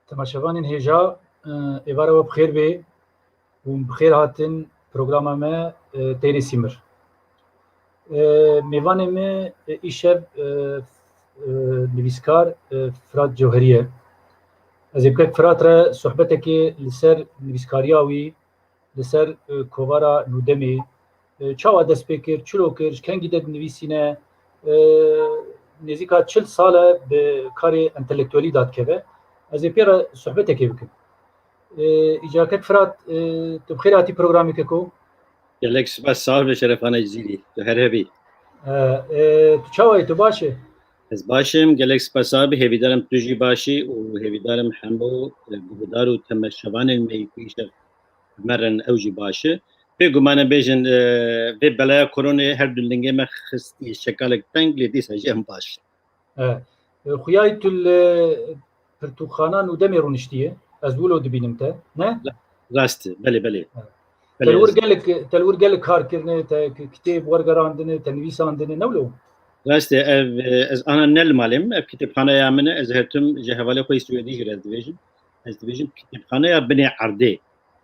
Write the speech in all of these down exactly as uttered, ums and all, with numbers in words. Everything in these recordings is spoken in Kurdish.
Temaşevanên hêja, e, êvara we bi xêr bê û bi xêr hatin programa me, e, Teyrê Sîmir. E, mêvanê me, e, îşev, e, e, nivîskar, e, Firat Cewherî ye. Ez ê bi kek Firat re sohbetekê li ser nivîskariya wî, li ser, e, kovara Nûdemê, e, çawa dest pê kir, çilo kir, ji kengî de dinivîsîne, e, nêzîka çil sal e bi karê entelektuelî dadikeve. Ez ê pê re sohbetekê bikim. E, îca kek Firat, e, tu bi xêr hatî programê keko. Gelek spas, sağ ol, Şerefane Cizîrî. Tu her hebî. E, e, tu çawa yî, tu baş î? Ez baş im, gelek spas abi, hêvîdar im tu jî baş î û hêvîdar im hemû, e, guhdar û temaşevanên me yî ku îşev me re ne ew jî baş e. Bêguman em bêjin, e, vê belaya koronê her du lingê me xistî şekalek teng, lê dîsa jî em baş in. E, e, xuyayî tu li pirtûkxana Nûdemê rûniştiye. Ez wilo dibînim te, ne? Rast e, belê, belê. E. Belê, Te li wir ez gelek, te li wir gelek kar kirine, te ki-, kitêb wergerandine, te nivîsandine, ne wilo? Rast e, ev, e, ez ana ne li malê min, ev kitêbxaneya min e, ez her tim ji hevalê xwe yê Swêdî jî re dibêjim. Ez dibêjim kitêbxaneya binê erdê.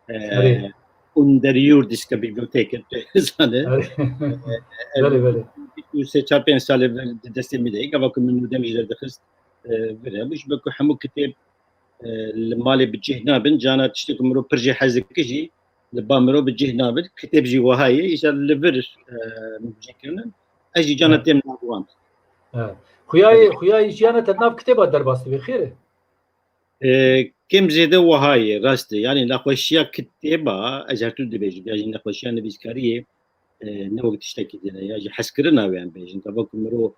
E, Erê. Underjordiske Bibliothek, tu zane. Erê. E, e, Belê, belê. Bîst û sê çar pênc salê vir di destê min de, gava ku min Nûdem jî derdixist, e, vir hebû, ji ber ku hemû kitêb, e, li malê bi cih nabin, cana tiştê ku mirov pir jê hez dike jî, li ba mirov bi cih nabin, kitêb jî wiha ye, îcar li vir, e, min bi cih kirine, ez jî cana Evet. têm nav wan. Evet. Xuyayê, Evet. xuyayê jiyana te nav kitêba derbas dibe, xêr e? E, kêm zêde wiha ye, rast e. Yanî nexweşiya kitêba, ez her tim dibêjim, ya jî nexweşiya nivîskariyê, e, ne wek tiştekî din e, ya jî hezkirina wê em bêjin. Gava ku mirov,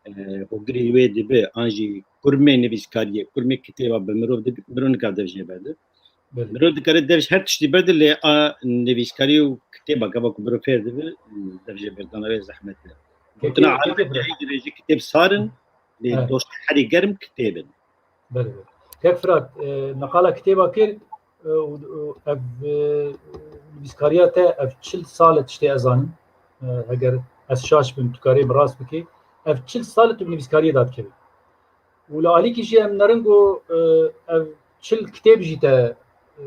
e, hogirî wê dibe, an jî kurmê nivîskariyê, kurmê kitêba bi mirov di-, mirov nikare dev jê berde. Belê. Mirov dikare dev ji her tiştî berde, lê a nivîskarî û kitêba gava ku mirov fêr dibe, dev jê berdana wê zehmet e. Gotina Kekê, kekê Arabê Firat. Heyî dibêje kitêb sar in, lê He. dost herî germ kitêb in. Belê, belê. Kek Firat, e, meqala kitêba kir, e, û, û ev, e, nivîskariya te ev çil sal e tiştê ez zanim. E, heger ez şaş bim, tu karê min rast bikî. Ev çil sal e tu bi nivîskariyê dadikevî. Û li alîkî jî em nerin ku, e, ev çil kitêb jî te, e,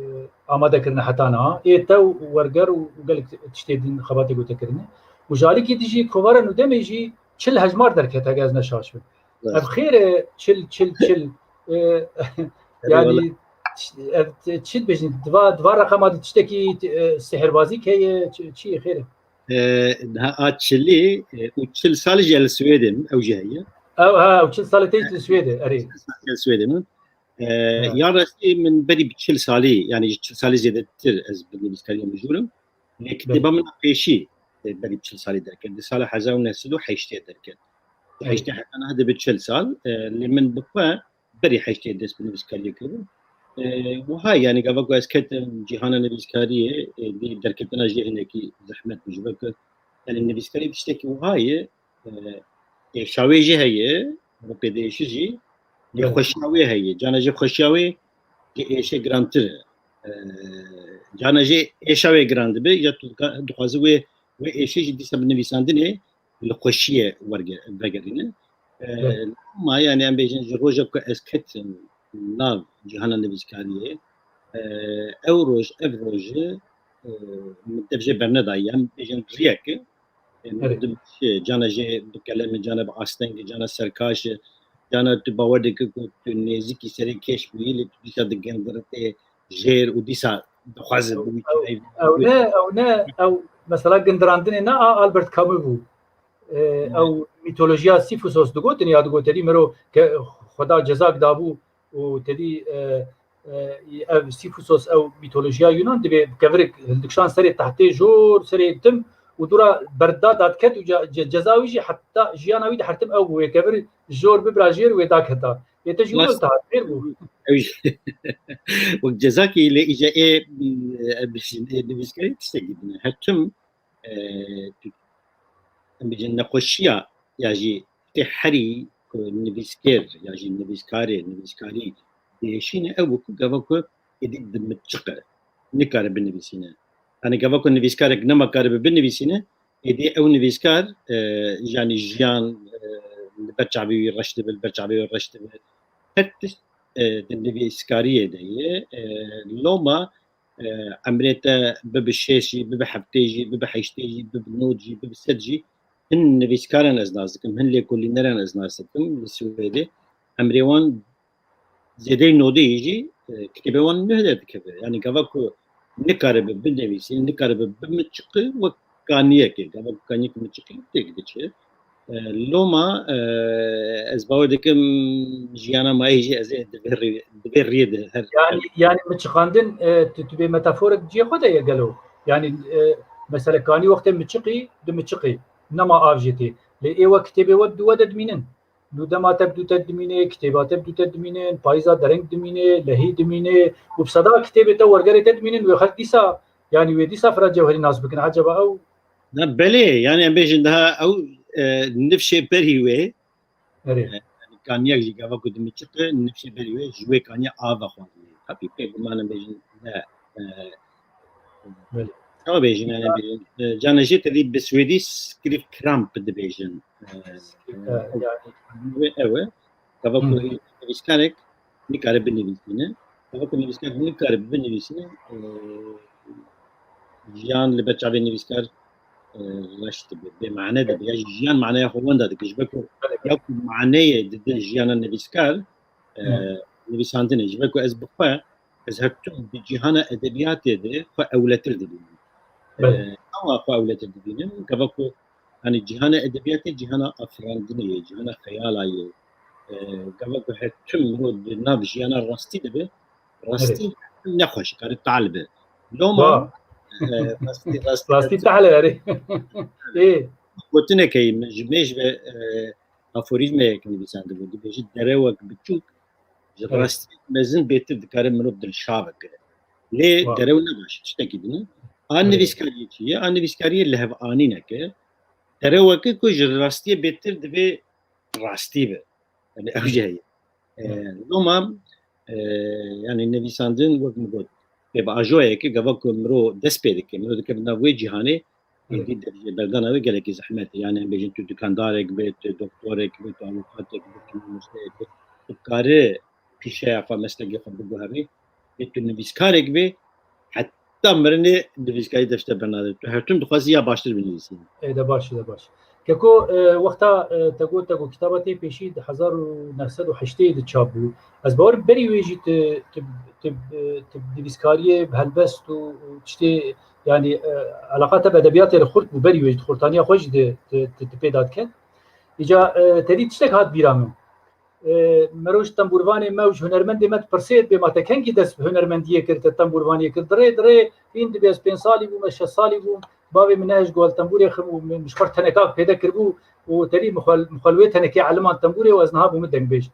amade kirine heta niha. Ê te û werger û, û gelek tiştê din xebatê ku te kirine. Û ji alîkî dî jî kovara Nûdemê jî çil hejmar derket, hege ez ne şaş bim. Evet. Ev xêr e, çil, çil, çil. E, Erê yanî, wele. Ev t-, çi dibêjin? Diva, diva reqema de tiştekî, e, sihrbazî heye, çi, çi ye xêr e? E, niha a çilî, e, û çil salî jî li Swêdê min, ew jî heye. Ew, ha, ew çil salî te jî li Swêdê, erê. Çil salî jî li Swêdê min. E, Ha. ya rastî min berî bi çil salî, yanî ji çil salî zêdetir ez bi nivîskariya mijûr im. Lê Belê. kitêba min a pêşî, e, berî bi çil salî derket. Di sala hezar û neh sed û heştê derket. Belê. Heştê heta niha dibe çil sal. E, lê min bi xwe berî heştê dest bi nivîskariyê kiribû. E, wiha, yanî gava ku ez ketim cîhana nivîskariyê, e, dî derketina jê hinekî zehmet bû. Ji ber ku, yanî nivîskarî tiştekî wiha ye, e, êşa wê jî heye, bi pêdêşî jî, lê Evet. xweşiya wê heye. Cana jê xweşiya wê, ji êşê girantir e. E, cana jê êşa wê giran dibe, ya tu dika-, dixwaze wê, wê êşê jî dîsa bi nivîsandinê li xweşiyê werge-, vegerîne. E, Evet. Ma, yanî, em bêjin, ji roja ku ez ketim nav cîhana nivîskariyê, e, ew roj, ev roje, e, min dev jê bernedaye, em bêjin riyek e, e, Evet. di, cana jê bi kelem e, cana bi asteng e, cana serkaş e, cana tu bawer dike ku tu nêzîkî serê kêş bûyî, lê tu dîsa digindiritê jêr û dîsa dixwaze Ew, bi wî ew, ew ne, ew ne, ew mesela gindirandinê ne a Albert Camus bû. E, Ne. ew mîtolojiya Sisyphus digotin ya digot, tedî miro ke Xweda cezak dabû û tedî, e, e, ev Sisyphus, ew mîtolojiya Yunan dibê bi kevirek hildikşan serê tehtê jor, serê tim û dûra berda dadiket û ce-, ce-, ceza wî jî heta jiyana wî de her tim ew bû, wê kevir jor bibira jêr wê daketa. Ê te jî wilo Nas- dihat, xêr bû. Ew jî. Wek cezakî lê îca ê, e, nivîskarî tiştekî din e. Her tim, e, tu, em bêjin nexweşiya ya jî tê herî ku nivîskêr ya jî nivîskarê, nivîskarî diêşîne ew bû ku gava ku êdî dimitçiqe, nikare binivîsîne. Yanî gava ku nivîskarek nema karibe binivîsîne, êdî ew nivîskar, e, yanî jiyan, e, li ber çavê wî reş dibe, li ber çavê wî reş dibe. Her tişt e, di nivîskariyê de ye. E, loma, e, emrê te bibe şêş jî, bibe heftê jî, bibe heştê jî, bibe nod jî, bibe sed jî, hin nivîskaran ez nas dikim, hin lêkolîneran ez nas dikim li Swêdê. Emrê wan zêdeyî nodê yî jî, e, kitêbê wan nuh derdikeve. Yanî gava ku nikaribe binivîsî, nikaribe bimiçiqi wek kaniyekê. Gava ku kaniyek miçiqî têk diçe. E, loma, e, ez bawer dikim jiyana mayî jî ez ê di vê rê-, di vê riyê de her Yani, yani miçiqandin, e, tu, tu bê metaforek cihê xwe de ye gelo. Yani, e, mesela kanî wextê miçiqî, di miçiqî, nema av jê tê. Lê ê wek kitêbê we bi dû we de dimînin. Nû dema te bi dû te dimîne, kitêba te bi dû te dimîne, payîza dereng dimîne, lehî dimîne û bi seda kitêbê te, wergerê te dimînin, wê xelk dîsa, yanî wê dîsa Firat Cewherî nas bikin. Eceba ew Na belê, yani em bêjin daha ew, e, nifşê berî wê, Erê. e, yani kaniyak jî gava ku dimiçiqe, nifşê berî wê, ji wê kaniya ava xwarinê. Tabii pê guman em bêjin ne, e, Belê. Çawa bêjin, yani bêjin, e, cana jê tevî bi swêdî skrivkramp dibêjin. E, E, yani. Wê ew e. Gava ku Hı. nivîskarek nikare binivîsîne. Gava ku nivîskar nikare binivîsîne, e, jiyan li ber çavê nivîskar, e, reş dibe, bê mane dibe. Ya jî jiyan maneya xwe wenda dike. Ji ber ku Belê, belê. ya ku maneyê dide jiyana nivîskar, e, Hı. nivîsandinê. Ji ber ku ez bi xwe, ez her tim di cîhana edebiyatê de xwe ewletir dibînim. Belê. E, Çawa xwe ewletir dibînim? Gava ku, hani, cîhana edebiyatê cîhana afirandinê ye, cîhana xeyala ye. E, gava ku her tim mirov di nav jiyana rastî dibe, rastî Erê. nexweş, kare tal be. Loma, Wa. e, rastî, rastî Rastî tahle erê. Ê. Gotinekê min ji mêj ve, e, aforîzmeyek nivîsandibû. Dibêjit, derewek biçûk ji Erê. rastî mezin bêtir dikare mirov dilşa bike. Lê Wa. derew ne baş, tiştekî din e. A Erê. nivîskariyê çi ye? A nivîskariyê lihevînîneke. Dereweke ku ji rastiyê bêtir divê rastî be. Yani ew jî heye. E, Hı. loma, e, yani nivîsandin wek min got, pê bi ajoyeke gava ku mirov dest pê dike, mirov dike bi nav wê cîhanê, Hı. êdî derece berdana wê gelekî zehmet e. Yani em bêjin tu dukandarek be, tu doktorek be, tu avukatêk be, tu mamosteyek be, tu kare pîşeya xwe, meslekê xwe biguherî. Lê tu nivîskarek be, heta mirinê nivîskarî dest te bernade. Tu her tim dixwazî ya baştir binivîsî. Ê de baş, de baş. Keko, e, wexta, e, te got, te got kitaba te pêşî di hezar û neh sed û heştê de çap bû. Ez bawer berî wê jî tu, tu, tu, e, tu nivîskariyê bi helbest û, û tiştê, yani, e, eleqa te bi edebiyatê re xurt bû, berî wê jî di xurtaniya xwe jî de, tu, tu, tu pê dadiket. Îca, e, te dî tiştek hat bîra min. E, mero ji tembûrvanê me û ji hunermendê me dipirsê, dibê ma te kengî dest bi hunermendiyê kir, te tembûrvaniyê kir? Dirê, dirê, hîn dibê ez pênc salî bûm, ez şeş salî bûm, bavê min nehêşt ku ez tembûrê xim û min ji xwe teneka pêde kiribû û tevî min xwe, min xwe li wê tenekê elimand tembûrê û ez niha bûme dengbêj.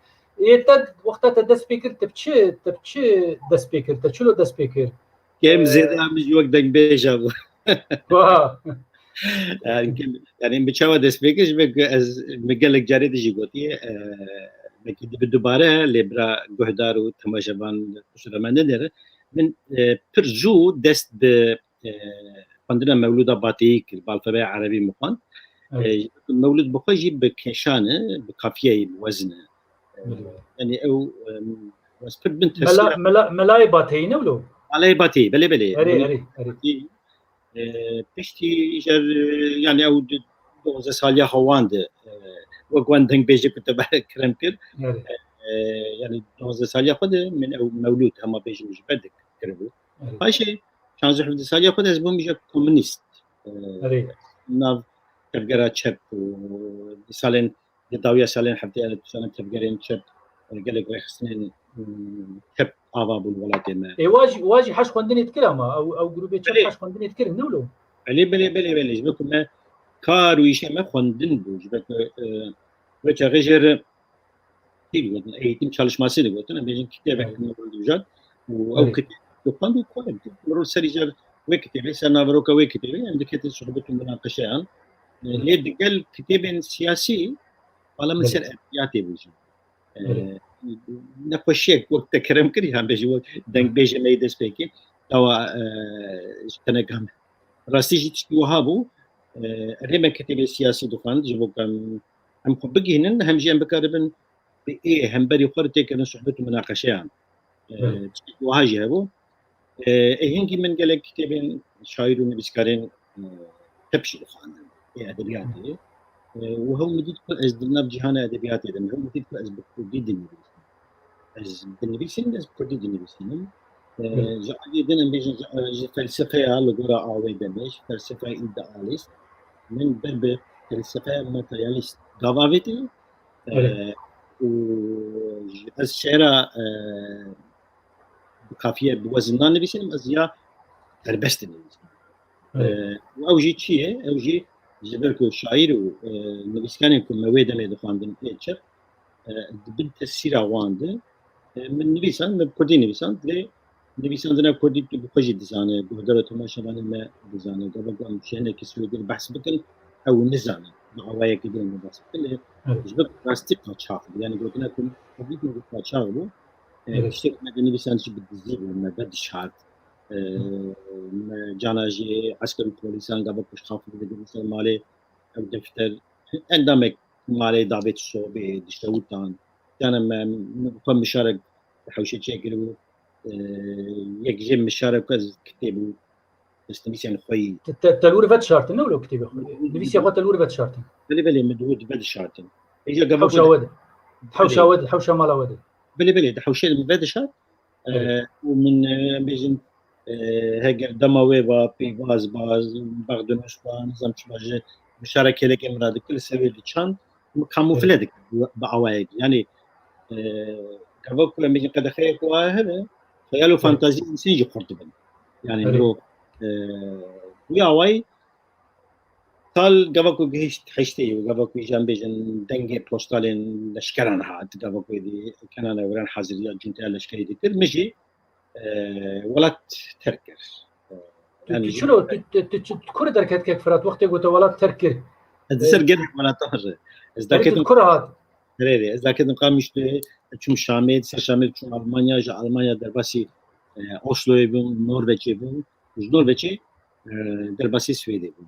Ê te wexta te dest pê kir, te bi çi, te bi çi dest pê kir, te çilo dest pê kir? Kêm Ee, zêde em ji wek dengbêja bû. Wa. Yani, yani bi çawa dest pê kir, ji ber ku ez, min gelek carê de jî gotiye, e, belkî dibe dubare, lê bira guhdar û temaşevan piştre me nedere. Min, e, pir zû dest bi, e, xwendina Mewlûda Bateyî kir, bi alfabeya erebî min xwend. Evet. E, Mewlûd bi xwe jî bi kêşan e, bi kafiyeyê, bi wezn e. E, Belê. yani ew, e, ez pir bin tesîra Mela, Mela, Melayê Bateyî ne wilo? Melayê Bateyî, belê, belê. Erê, Mewlûd erê, erê. Bateyî. E, piştî jî, e, yani ew di duwazdeh saliya xwe wan de, e, wek wan dengbêjê ku te kerem kir. Evet. E, yani duwazdeh saliya xwe de min ew Mewlûd hema bêjim ji ber de kiribû. Evet. Paşê şazdeh hevdeh saliya xwe de ez bûm jî komunîst. E, Evet. nav tevgera çep û di salên Di dawiya salên heftê, yani, tu zanin tevgerên çep, e, gelek rêxistinên, mm, çep ava bûn welatê me. Ê, wa jî, wa jî heş xwendinê dikir ama, ew, ew grûbê çep Belê. heş xwendinê dikirin, ne wilo? Belê, belê, belê, belê. Ji ber ku me kar û îşê me xwendin bû. Ji ber ku, e, wê çaxê jê re kî digotin, eğitim çalışması digotin, em bêjin kitêbek Belê. me dijat û ew Belê. kitêb dixwend û kolek dî. Mirov serî car wê kitêbê, ser naveroka wê kitêbê, em diketin sohbet û munaqeşeyan. E, Belê. lê digel kitêbên siyasî, Bala min Belê. ser edebiyatê bû jî. Belê. E, nexweşiyek wek te kerem kir, yan bêjî wek dengbêjê me yê destpêkê, dawa, e, ji teneka me. Rastî jî tiştî wiha bû. E, erê me kitêbê siyasî dixwend, ji bo ku em, em xwe bigihînin, hem jî em bikaribin bi ê hemberî xwe re têkirin sohbet û minaqeşeyan. E, Belê. Tiştek wiha jî hebû. E, ê hingî min gelek kitêbên şaîr û nivîskarên, e, tev jî dixwandin, ê edebiyatê. E, û hew min dît ku ez di nav cîhana edebiyatê de me, hew min dît ku ez bi kurdî dinivîsim. Ez dinivîsim, ez bi kurdî dinivîsim. E, Belê. Ji aliyê din em bêjin, ji, ji felsefeya li gora awê demê, ji felsefeya idealîst, min ber bi felsefeya materyalîst gav avêtiye. E, Belê. Û ji, ez şiira, e, bi kafiye, bi wezin nanivîsim, ez ya serbest dinivîsim. Evet. E, û ew jî çi ye? Ew jî ji ber ku şaîr û, e, nivîskarên ku me wê demê dixwandin ê çir, e, di bin tesîra wan de, e, min nivîsand, min bi kurdî nivîsand, lê nivîsandina kurdî tu bi xwe jî dizane, guhdar û temaşevanên me dizane, gava ku em ji hinekî swêdî re behs bikin, ew nizane, bi awayekî din em behs bikin, lê Evet. ji ber rastî qaçax bû, yani gotina ku kurdî ku qaçax bû, e, Evet. tiştek me dinivîsand jî bi dizî bû, me vedişart. E, Hı. Me cana jî esker û polîsan gava ku ji xafirê digirin ser malê, ew defter, endamek malê davêt sobê, dişewitan. Cana me, me bi xwe mişarek hewşê çêkiribû. E, yek jê mişarek ez kitêb û destnivîsên xwe yî. Te, te, te li wir vedişartin, ne wilo kitêbê xwe? Nivîsê xwe te li wir vedişartin? Belê, belê, min di wir vedişartin. Hêja gava Hewşa xwe we de. Hewşa Belê. We de, hewşa mala we de. Belê, belê, di hewşê de min vedişart. Belê. E, û min, e, em bêjin, e, heger dema wê ba, pîvaz ba, bexdinûs ba, nizam çi ba, ji mişara kêlekê min re dikir, li ser wê diçand, min kamufle Evet. dikir bi, bi awayekî. Yani, e, gava ku em bêjin qedexeyek wiha hebe, xeyal û Evet. fantazî însan jî xurt dibin. Yani Evet. miro, e, wî awayî Sal gava ku gihişt heştê û gava ku îjan bêjin dengê postalên leşkeran hat, gava ku êdî Kenan Ewren haziriya cunteya leşkerî dikir, min jî, e, welat terk kir. E, Tu, yani tu jî çilo, tu, tu, tu, tu, tu kur derketkek Firat, wextê gote welat terk kir? Ez di ser E, gelek welatan re. Ez Erê, tu daketim kur hat? Erê, erê, ez daketim Qamişloyê, çûm Şamê, di ser Şamê çûm Almanya, ji Almanya derbasî, e, Osloyê bûm, Norveçê bûm, ji Norveçê, e, derbasî Swêdê bûm.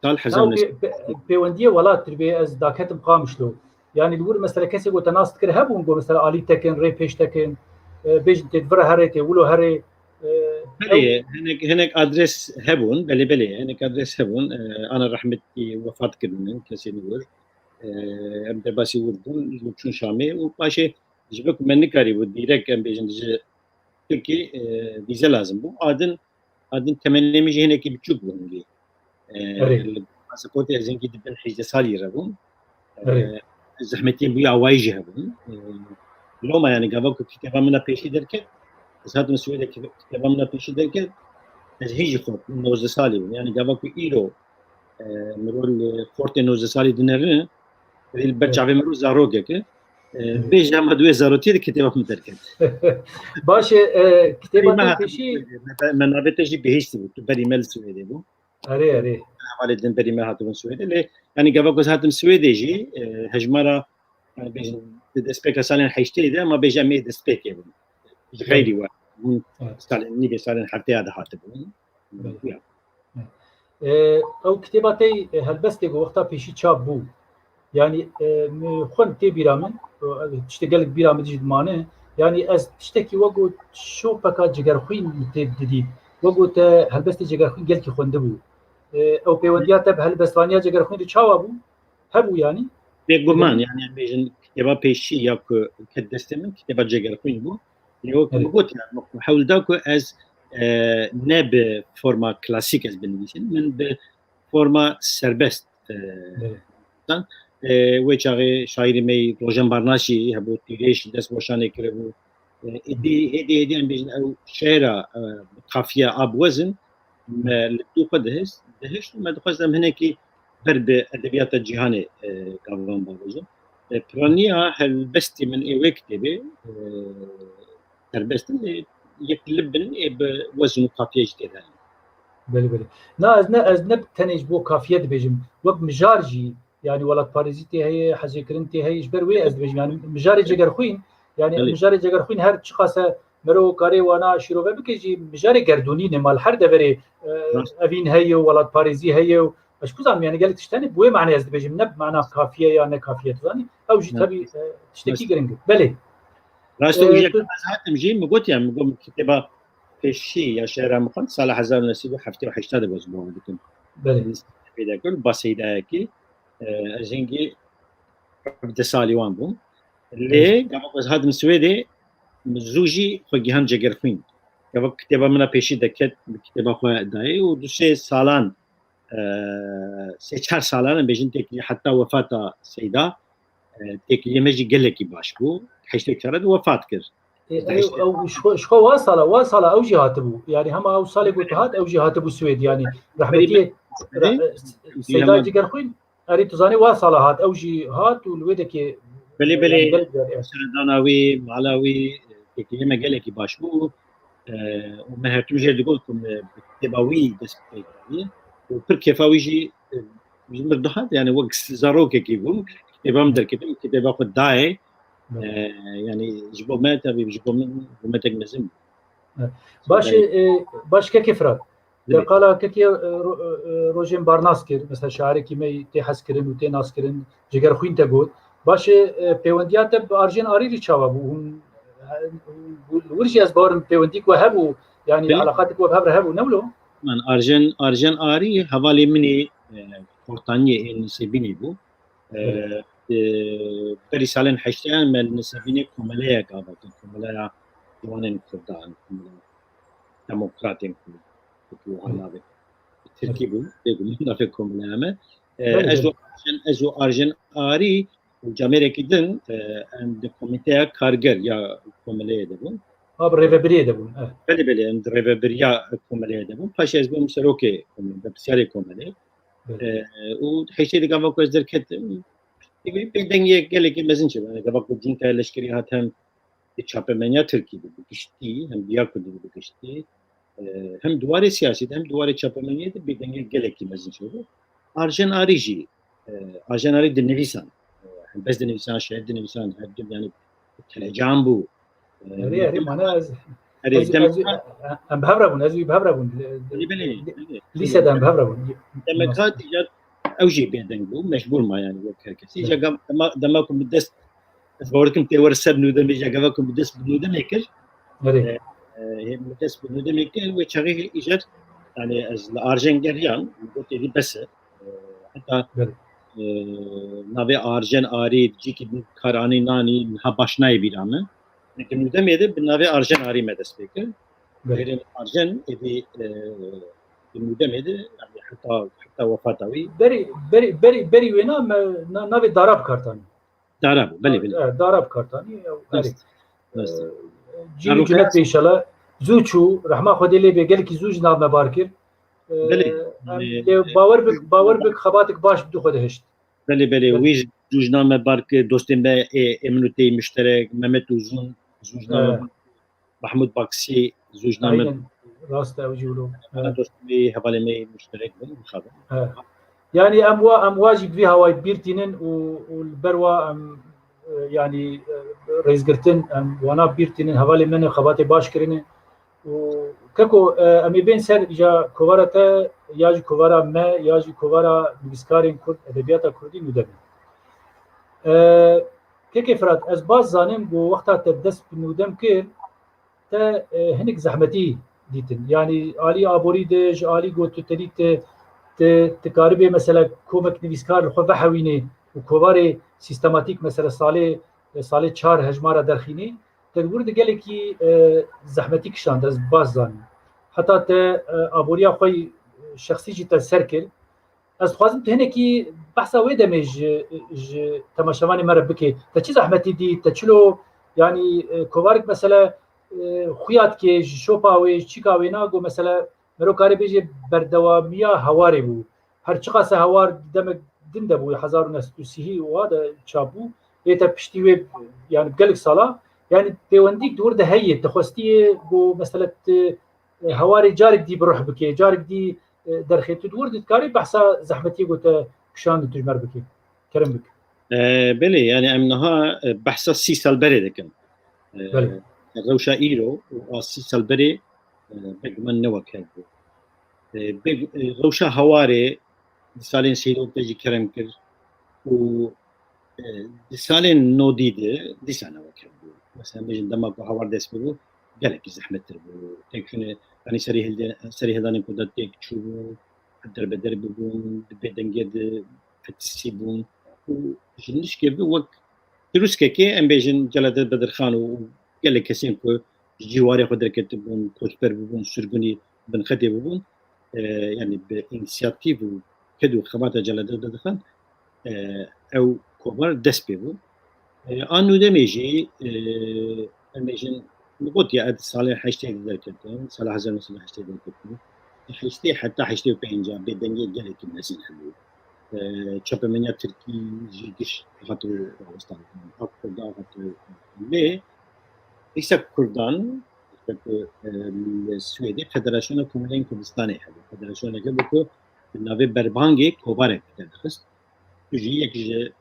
Sal Taw hezar neh sed. Pê-, pê-, pêwendiyê welat tir bê ez daketim Qamişlo. Yani li wir mesela kesê ku te nas dikir hebûn ku mesela alî tekin, rê pêş tekin, e, bêjin tê di vir herê, tê wilo herê, e, Belê, ew hinek, hinek adres hebûn, belê, belê, hinek adres hebûn. E, ana rehmetî wefat kirinin, kesê li wir. E, em derbasî wir bûn, ji wir çûn Şamê û paşê ji ber ku me nikarîbû dîrek em bêjin ji Tirkî, e, vîze lazim bû. Adin, adin temenê min jî hinekî biçûk bû hingî. E, Erê. Li pasaportê ez hingî di bin hejdeh salî re bûm. E, Erê. Zehmetiyên bûye awayî jî hebûn. E, loma yani gava ku kitêba min a pêşî derket, ez hatim Swêdê ki-, kitêba min a pêşî derket, ez hîn jî xwe nozdeh salî bûm. Yani gava ku îro, e, mirov li xortê nozdeh salî dinerine, Li ber Evet. çavê min rû zarokek e. E, Evet. Bêje hema di wê zarotiyê de kitêba min derket. Baş e, e, kitêba Berî me te hatim pêşî Swêdê. Me, me navê te jî bihiştî bû. Tu berî me li Swêdê bû. Erê, erê. Hevalê din berî me hatibûn Swêdê. Lê, yani, gava ku ez hatim Swêdê jî, e, hejmara, yani, bêjin, di destpêka salên heştê de, ma bêje em ê destpêkê bûn. Ji Evet. xeyrî we. Hûn Evet. salên, nîvê salên heftê ya de hatibûn. Evet. Ya. E, ew kitêba te, e, helbestê ku wexta pêşî çap bû. Yanî, e, min xwend tê bîra min, e, tiştê gelek bîra min jî dimane. Yanî ez tiştekî wek ku şopeka cigerxwîn min tê didî. Wek ku te helbestê cigerxwîn gelkî xwendibû. E, ew pêwendiya te bi helbestvaniya cigerxwîn re çawa bû? Hebû yanî? Bêguman, Bêguman. Yani, em bêjin kitêba pêşî ya ku ket destê min, kitêba Cegerxwîn bû. Lê wek Evet. min got, yani, min hewl da ku ez, e, ne bi forma klasîk ez binivîsim, min bi forma serbest, e, Evet. dan. E, wê çaxê şaîrê me yî Rojen Barnaş jî hebû, Tîrêj dest weşanê kiribû. E, êdî, êdî, êdî em bêjin ew şêra, e, bi kafiye a bi wezin, me li dû xwe dihist, dihişt û me dixwest em hinekî ber bi edebiyata cîhanê, e, gavan bavêjin. E, piraniya helbestê min ê wê kitêbê, e, serbest in, ê yek li bin ê bi wezin û kafiye jî tê de. Belê, belê. Na, ez ne, ez ne tenê ji bo kafiye dibêjim. Wek mijar jî, yani welatparêzî tê heye, hezêkirin tê heye, ji ber wê ez dibêjim. Yani mijarê Cegerxwîn, yani Belê. mijarê Cegerxwîn her çiqas e mero karê wana şîrove bike jî mijarê gerdûnî ne mal her deverê, e, Rast. evîn heye û welatparêzî heye û Ez ku zanim, yani gelek tişt hene, bi wê manê ez dibêjim, ne bi mana kafiye ya ne kafiye, tu zanî. Ew jî tabii, e, tiştekî giring e. Belê. Rast e, e, tu ez hatim jî, min got ya, min got kitêba pêşî ya şehra min xwend, sala hezar û neh sed û heftê û heşt de baz bawer dikim. Belê. Peyda kir, ba Seydayekî, e, ez hingî hevdeh salî wan bûm. Lê gava ku ez hatim Swêdê, min zû jî xwe gihan Cegerxwîn. Gava kitêba min a pêşî deket, bi kitêba xwe dayê û du sê salan, e, sê çar salan em bêjin têkilî heta wefata Seyda, e, têkiliyê me jî gelekî baş bû. Heştê çar de wefat kir. Ê, ew, ew, ji xwe, ji xwe wa sala, wa sala ew jî hatibû. Yani hema ew salê ku tu hat, ew jî hatibû Swêd. Yani rahmetiyê Seyda Cegerxwîn, erê tu zanî wa sala hat, ew jî hat û li wê dekê Belê, belê. Seredana wî, mala wî, têkiliyê me gelekî baş bû. E, û me her tim jê digot ku me bi kitêba wî dest pê kiriye. Û pir kêfa wî jî, e, ji min dihat, yani wek zarokekî bûm. Kitêba min derketim, kitêba xwe dayê. E, yani ji bo me, tabii ji bo min rûmetek mezin bû. Baş e, e, baş kekê Firat. Te qala kekê, e, ro-, e, rojên barnas kir, mesela şarekî me tê hezkirin û tê naskirin, Cigerxwîn te got. Baş e, e, pêwendiya te bi Arjen Arî re çawa bû? Hûn, e, hûn, wir jî ez bawerim pêwendî ku hebû, yani elaqatik we bi hev re hebû, ne wilo? Man Arjen, Arjen Arî hevalê min ê, e, Xortaniyê ê Nisêbînê bû. E, e, berî salên heştêyan me li Nisêbînê komeleyek ava kir, komeleya ciwanên Kurdan, komeleya demokratên Kurd, wekî wiha navê. Tirkî bû, bêguman navê komeleya me. E, ez û Arjen, ez û Arjen Arî û camêrekî din, e, em di komîteya karger ya komeleyê de bûn. Ha, bi rêvebiriyê de bûn, evet. Belê, belê, em di rêvebiriya komeleyê de bûn. Paşê ez bûm serokê komelê, berpirsyarê komelê. E, û heştê de gava ku ez derketim, bêdengiyê gelekî mezin çêbû. Yani gava ku cuntaya leşkerî hat hem di çapemeniya Tirkî de bi giştî, hem di ya Kurdî de bi giştî, e, hem di warê siyasî de hem di warê çapemeniyê de bêdengiyê gelekî mezin çêbû. Arjen Arî jî, e, Arjen Arî dinivîsan, e, helbest dinivîsan, şiir dinivîsan, her du, yani telecan bû. Erê, erê, mana ez, erê, ez, dem- ez, em bi hev re bûn, ez wî bi hev re bûn. Belê, belê, belê. Lîsede em bi hev re bûn. Demek hat îcar ew jî bêdeng bû, mecbûr ma yani wek her kesî. Îcar gam-, dema, dema ku min dest, ez bawer dikim tê wer ser nûdemê, îcar gava ku min dest bi nûdemê kir. Erê. E, e, min dest bi nûdemê kir, wê çaxê îcar, yani ez li Arjen geriyam, min got êdî bes e. E, heta, e, navê Arjen Arî, cîkî din kar anî nanî, niha baş nayê bîra min. Lê di nûdemê de bi navê Arjen Arî me dest pê kir. Belê. Jêrên Arjen êdî, e, di nûdemê de, yani heta, heta wefata wî. Berî, berî, berî, berî wêna me na-, navê Dara bi kar tanî. Dara bû, belê, belê. E, Dara bi kar tanî, ew, erê. Rast, rast. E, cîl û cinet be înşallah. Zû çû, rehma Xwedê lê bê, gelekî zû ji nav me bar kir. E, belê. Em, e, lê bawer bik, bawer bik xebatik baş bi dû xwe de hişt. Belê, belê. Belê. Wî jî zû ji nav me bar kir, dostên me ê, ê min û tê muşterek, Mehmet Uzun, zû ji nav me bar kir. Mahmud Baksî, zû ji nav me. Aynen. Rast e, ew jî wilo. Ana dostê me, hevalê me muşterek bin, mixabin. He. Yani em wa, em wa jî bi vî hawayî bîr tînin û, û li ber wa em, e, yani, e, rêzgirtin, em wana bîr tînin, hevalê me ne xebatê baş kirine. Û keko, e, em ê bên ser îja kovara te, ya jî kovara me, ya jî kovara nivîskarên Kurd, edebiyata Kurdî nûdemê. E, kekê Firat, ez baş zanim ku wexta te dest bi nûdem kir, te, e, hinek zehmetî dîtin. Yani alî aborî de, ji alî ku tu tenî te, te, te karibê mesela komek nivîskar li xwe vehewînê û kovarê sîstematîk mesela salê, e, salê çar hejmara derxînî, te di wir de gelekî, e, zehmetî kişand, ez baş zanim. Heta te, e, aboriya xwe yî şexsî jî te ser kir. Ez dixwazim tu hinekî behsa wê demê ji, ji temaşevanê me re bikê. Te çi zehmetî dît? Te çilo, yanî, e, kovarik mesele, e, xuya dikê ji şopa wê, ji çîka wê na, go mesele mero karê bêjê berdewamiya hewarê bû. Her çiqas e hewar demek din de bû, hezar û neh sed û sî û wa de çap bû. Lê te piştî wê, yani gelek sala, yani pêwendîk di wir de heye, te xwestiyê go mesele tu, e, hewarê carek dî bi ruh bikê, carek dî, e, derxê tu di wir de dikarî behsa zehmetiyê go te kişandî tu ji me re bikê. Kerem bik. E, belê, yani em niha, e, behsa sî sal berê dikin. E, belê. Rewşa îro û a sî sal berê, e, bêguman ne wek hev bû. E, bê-, e, rewşa hewarê, di salên sî û pêncî jî kerem kir û, e, di salên nodî de dîsa ne wek hebû. Mesela, bêjin dema ku hawar dest pê bû, gelekî zehmettir bû. Têk çûnê, yanî serî hilde-, serî hildanên ku da têk çûbûn, derbeder bûbûn, di bêdengê de fetisî bûn. Û ji nişkê ve wek tirûskekê, em bêjin, Celadet Bedirxan û gelek kesên ku ji cîwarê xwe derketibûn, koçber bûbûn, sirgûnî binxetê bûbûn, e, yanî bi înisiyatîv û ked û xebata Celadet Bedirxan, e, ew kovar dest pê bû. E, a nûdemê jî, e, em bêjin, min gotiye, ez di salên heştê de derketim, sala hezar neh sed û heştê derketim. Heştê heta heştê û pênc bêdengê gelekî mezin hebû. E, çapemeniya Tirkî jî giş hatibû rawestan. A Kurda hatibû lê, dîsa Kurdan, wek, e, li Swêdê Federasyona Komelên Kurdistanê hebû. Federasyoneke bû ku bi navê Berbangê kovarek derdixist. Tu jî yek ji,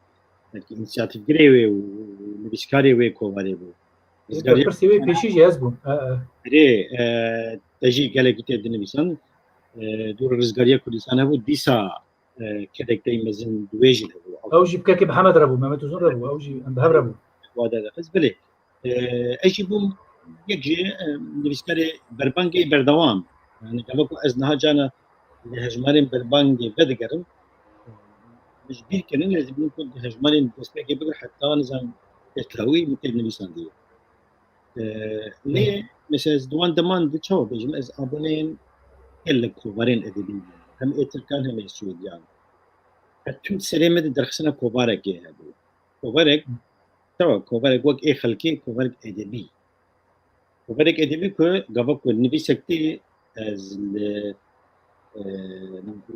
belkî, înisiyatîvgirê wê û nivîskarê wê kovarê bû. Rizgariya pirsê wê pêşî jî ez bûm. E, e. Erê, e, te jî gelekî tê dinivîsan. E, dûr Rizgariya Kurdistan hebû, dîsa, e, kedek tey mezin di wê jî hebû. Ew jî bi kekê Mihemed re bû, Mehmet Uzun re bû, ew jî em bi hev re bûn. Wa derdixist, belê. E, ez jî bûm yek ji, e, nivîskarê Berbangê berdewam. Yani, gava ku ez niha cana li hejmarên Berbangê vedigerim, min ji bîr kirin, ez dibînim ku di hejmarên destpêkê bigir heta, nizam, tesla wî min tê nivîsandiye. E, lê, mesela, ez di wan deman de çawa bêjim, ez aboneyên gelek kovarên edebî bûm. Hem ê Tirkan hem ê Swêdiyan. Her tim serê me de derxistina kovarekê hebû. Kovarek, çawa kovarek wek ê xelkê, kovarek edebî. Kovarek edebî ku gava ku nivîsek tê, ez li, e,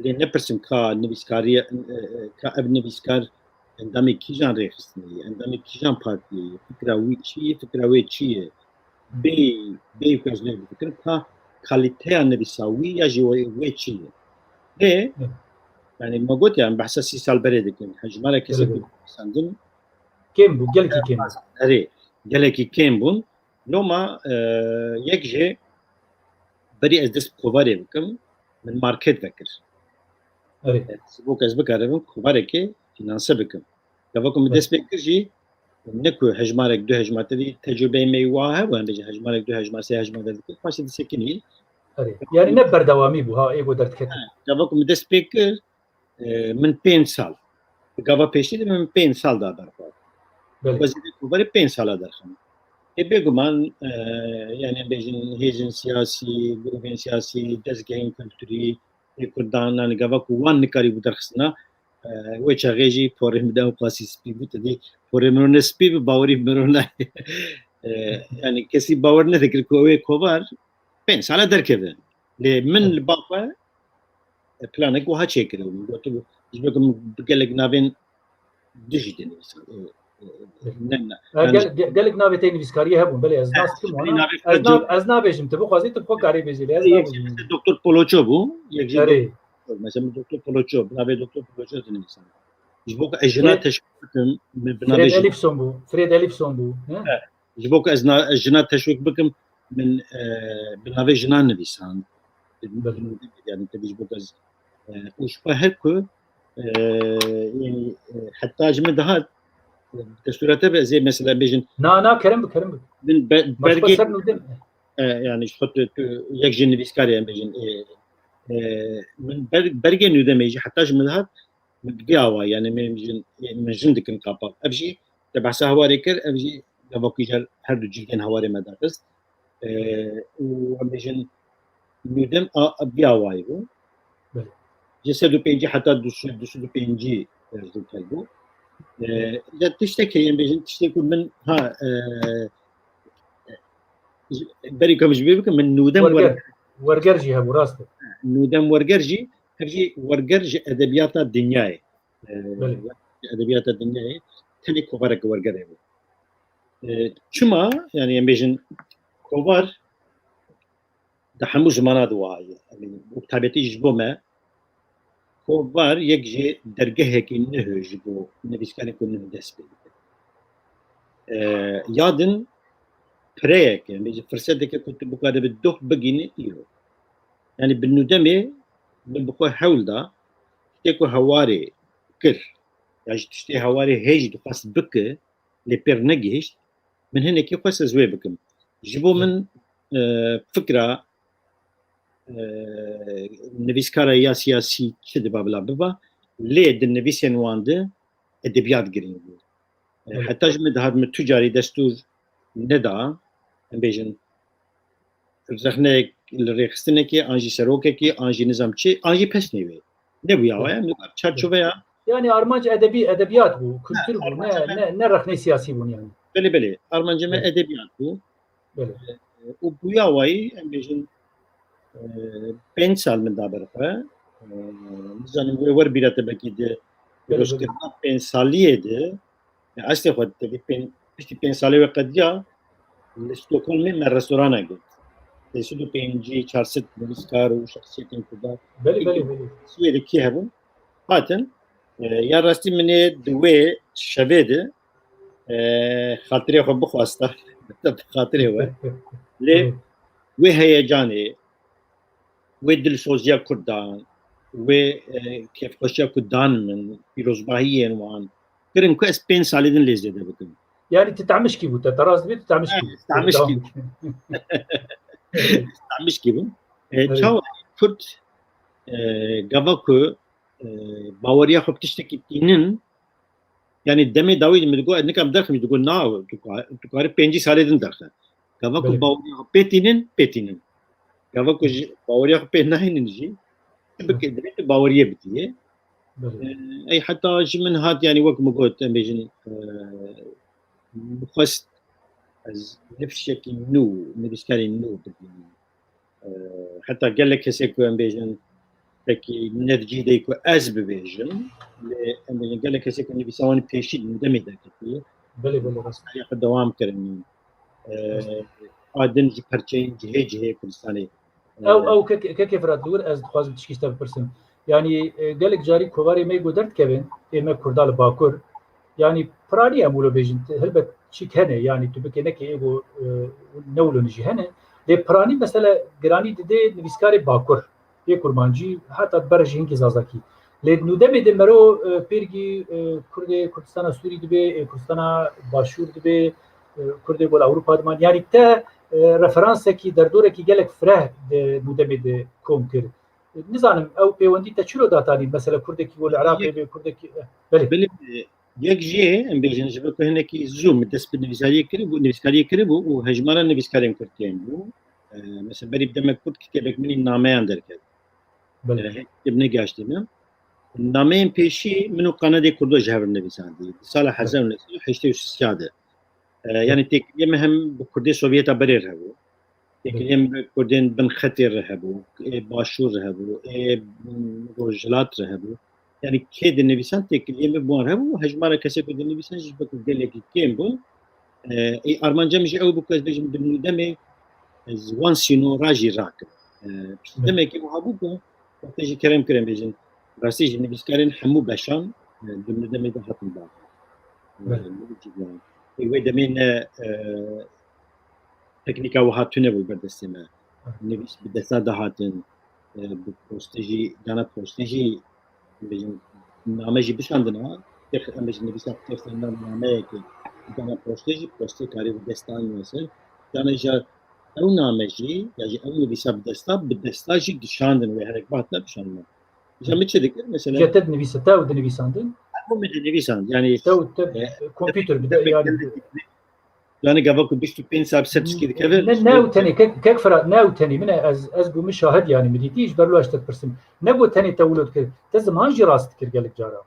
lê nepirsim ka nivîskariye, e, e, ka ev nivîskar endamê kîjan rêxistinê ye, endamê kîjan partiyê ye, fikra wî çi ye, fikra wê çi ye. Bê, bê ku ez lê bifikirim ka kalîteya nivîsa wî ya jî wê, wê çi ye. Lê, Hı. yani, me got, yani, behsa sî sal berê dikin. Hejmara kesê Evet. ku nivîsandin, Kêm bû, gelekî kêm bû. Erê, gelekî kêm bûn. Loma, e, yek jê berî ez dest bi kovarê bikim, min market vekir. Erê. E, ji bo ku ez bikaribim kovarekê fînanse bikim. Gava ku min Erê. dest pê kir jî, ne ku hejmarek, du hejmar, tevî tecrûbeyê me wa hebû, em bêjin hejmarek, du hejmar, sê hejmar derdikir, paşê disekinî. Erê. Yani ne berdewamî bû, ha, ê ku derdiketin. Gava ku min dest pê kir, e, min pênc sal. Gava pêşî de min pênc sal da berxwe. Belê. Wezîfê kovarê pênc sala derxim. Ê bêguman, e, yani, em bêjin hêzên siyasî, grûvên siyasî, dezgehên kulturî, ê Kurdan, yani, gava ku wan nikarîbû derxistina, e, wê çaxê jî porê min de ew qasî spî bû, te dî porê min ne spî bi, bawerî min ne. E, yani, kesî bawer nedikir ku ew ê kovar pênc sala derkeve. Lê min Evet. li ba xwe, e, planek wiha çêkiribû. Min gotibû, ji bo ku min bi gelek navên dijî dinivîsan. E, e, e, ne, ne, Ha, yani gel-, ge-, gelek navê te nivîskariyê hebûn. Belê, ez nas dikim wana. Navê Ez nav-, ez nabêjim, tu bixwazî, tu bi xwe karê bêjî, lê ez Yek nabêjim. Doktor Poloço bû, yek jî Erê. Doktor, mesela, min Doktor Poloço, bi navê Doktor Poloço dinivîsan. Ji bo ku ez jina Fred, teşwîq bikim, min bi navê Fred jina Elifson bû, Fred Elifson bû, ne? Evet. Ji bo ku ez na-, ez jina teşwîq bikim, min, e, bi navê jinan nivîsand. Belê. Yani, tevî ji bo ku ez, e, û ji xwe her ku, e, yani, e, heta ji min dihat, e, destûra te be, ez ê mesela bêjin. Na, na, kerem bi, kerem bi. Min be-, Ma ji xwe bergê, ser nûdin. e, yani, ji xwe tu, tu yek jin nivîskar e, em bêjin, e, e, min ber-, bergê nûdemê jî heta ji min dihat, bi vî awayî, yani, min jin, min jin dikin qapax. Ev jî te behsa hewarê kir, ev jî gava ku jî her du cildên hewarê me daxist. E, û em bêjin nûdem a, a vî awayî bû. Belê. Ji sed û pêncî heta du sed, du sed û pêncî, e, zû kel bû. E, ya tiştekê, em bêjin tiştê ku min ha, e, berî ku em ji bîr bikin, min nûdem Werger. wer-, Werger jî hebû, rast e. Nûdem werger jî, ev jî werger ji edebiyata dinyayê. Ee, Belê. Edebiyata dinyayê tenê kovareke wergerê bû. Ee, çima, yani, em bêjin kovar di hemû zimana de wiha ye. Em ê, bi taybetî ji bo me, kovar yek ji dergehekî nuh e ji bo nivîskarên ku nuh dest pê dikin. Ee, ya din pireyeke, em bêjin firseteke ku tu bikaribî doh bigihînî îro. Yani bi nûdemê min bi xwe hewl da tiştê ku hewarê kir, ya ji tiştê hewarê hê jî dixwest bike, lê pêr negihişt, min hinekî xwest ez wê bikim. Ji bo min, e, fikra, e, nivîskara ya siyasî çi diba bila biba, lê di nivîsên wan de edebiyat girîng bû. E, heta ji min dihat min tu carî destûr neda, em bêjin, rexneyek li rêxistinekê, an jî serokekê, an jî nizam çi, an jî pesnê wê. Nebûya wa ye, min çarçoveya Yani armanc edebi, edebiyat bû, kültür bû, ne, ne, ne rexnê siyasî bûn yani. Belê, belê. Armancê me edebiyat bû. Belê. E, û bûya wayî, em bêjin, e, pênc sal min da ber xwe. E, nizanim wê wer bîra te belkî di Belê, belê. pîrozkirina pênc saliyê de, ya eslê xwe tevî pênc, piştî pênc salê wê qediya, li Stockholmê me restorana girt. Sê sed û pêncî, çar sed nivîskar û şexsiyetên Kurdan. Belê, belê, belê. Swêdê kî hebûn? Hatin. E, ya rastî min ê di wê şevê de, e, xatirê xwe bixwasta. Bi xatirê we. Lê Evet. wê heyecanê, wê dilsoziya Kurdan, wê, e, kêfxweşiya ku dan min, pîrozbahiyên wan, kirin ku ez pênc salê din lê zêde bikim. Yani tu tamişkî bû, te, te rast dibê tu tamişkî bû. Evet, tamişkî bû. Tamişkî bû. E, Evet. çawa Kurd, e, gava ku, e, baweriya xwe bi tiştekî tînin, yani demê dawî min digot, ez nikam derxim, digot, na, tu ka-, tu karî pêncî salê din derxe. Gava ku Belê. baweriya xwe pê tînin, pê tînin. Gava ku ji baweriya xwe pê nahênin jî, tu bike, divê tu baweriyê bidiyê. Belê. E, ey heta ji min hat, yani wek min got, em bêjin, e, bixwest ez nifşekî nû, nivîskarên nû bibînim. E, heta gelek kesê ku em bêjin, pekî ne di cî de ku ez bibêjim, lê em bêjin gelek kesê ku nivîsa wan pêşî di demê derketiye. Belê, belê, rast. Heriya xwe dewam kirin. E, a din ji perçeyên cihê cihê Kurdistanê. Ew, ew kek-, kekê Firat li wir ez dixwazim tişkî ji te bipirsim. Yanî, e, gelek carî kovarê me ku derdikevin, ê me Kurda li Bakur, yanî piranî em wilo bêjin, te-, helbet çîk hene, yanî tu bikê nekê ê ku, e, ne wilo jî hene. Lê piranî mesele giranî didê nivîskarê Bakur, ê Kurmancî, heta di ber jî hinkî Zazakî. Lê nûdemê de mero, e, pêrgî, e, Kurdê Kurdistana Sûrî dibê, e, Kurdistana Başûr dibê, e, Kurdê gol Ewropa diman. Yanî te, e, referansekî, derdorekî gelek fireh di nûdemê de kom kir. Nizanim, ew pêwendî te çilo datanî? Mesela Kurdekî wê li Iraqê Yek- bê, Kurdekî, eh, belê. Belê, e, yek jê, em bêjin, ji bo ku hinekî zû min dest bi nivîsariyê kiribû, nivîskariyê kiribû û hejmara nivîskarên Kurd tên bû. E, mesela berî bi demek Kurd kitêbek min ê nameyan derket. Belê. E, hê kitêb negihaştî min. Nameyên pêşî min û Qanadê Kurdo ji hev re nivîsandî. Di sala Belê. hezar û neh sed û heştê û şeş de. E, Belê. yani têkiliyê me hem bi Kurdê Sovyeta berê re hebû. Têkiliyê me bi Kurdên bin xetê re hebû, ê Başûr re hebû, ê, mm, Rojhilat re hebû. Yani kê dinivîsan têkiliyê me bi wan re hebû, hejmara kesê ku dinivîsan jî wekî gelekî kêm bûn. E, ê armanca min jî ew bû ku ez bêjim di nûdemê ez wan sînora jî rakim. E, piştî Belê. demekî wiha bû ku wextê jî kerem kirin bêjin, rastî jî nivîskarên hemû beşan, e, di nûdemê de hatin bavê. E, Belê. Ê wê demê ne, e, teknîka wiha tune bû ber destê me. Hı. Nivîs bi desta dihatin, e, bi postê jî, dana postê jî, bêjin, name jî bişandina, tex-, em bêjin nivîsa textên name nameyekê, dana postê jî, postê karî bi desta nivîse. Dana jî ew name jî, ya jî ew nivîsa bi desta, bi desta jî dişandin wê herek bihatina dişandin. Îja min çi dikir? Mesela Îja te dinivîse, te ew dinivîsandin? Ew min dinivîsand. Yani, Te û te e, kompûter bi te, yani. Yani gava ku bîst û pênc saet ser çikî dikeve. Ne, ne ew tenê, kek, kek Firat, ne ew tenê. Min e, ez, ez bûme şahid yani, min dîtî, ji ber wilo ez te dipirsim. Ne got tenê te wilo dikir, te ziman jî rast dikir gelek cara.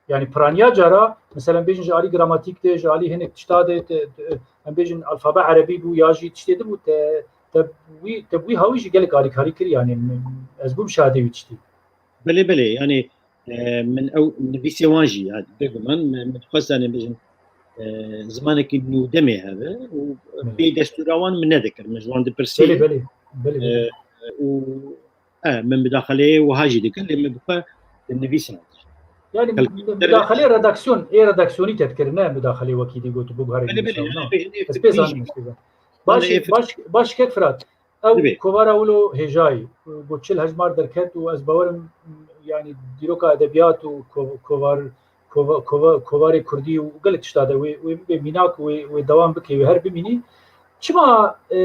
Yani piraniya cara, mesela bêjin ji alî gramatîk de, ji alî hinek tişta de, te, te, em bêjin alfabe erebî bû ya jî tiştê din bû, te, te wî, te wî hawî jî gelek alîkarî kir yani, ez bûm şahidê wî tiştî. Belê, belê, yani, e, min ew nivîsê wan jî, yani, bêguman, min, min dixwest, yani, bêjin, e, zimanekî nûdemê hebe û Belê. bê destûra wan min nedikir, min ji wan dipirsî. Belê, belê, belê, belê. E, û, e, min mudaxaleyê wiha jî dikir, lê min bi xwe dinivîsand. Yani, Belkî mudaxaleyê redaksiyon, ê redaksiyonî te dikir, ne mudaxaleyê wekî dî got, biguherî Belê, belê, nivîsand, yani, na. bêjin, Ez pê zanim, işte. Baş, baş, baş kek Firat. Ew Divê. kovara wilo hêjayî, got çil hejmar derket û ez bawerim yanî dîroka edebiyat û ko-, kovar, kova-, kova-, kovarê kurdî û gelek tişta de wê, wê bibe mînak, wê, wê dewam bike, wê her bimînî. Çima, e,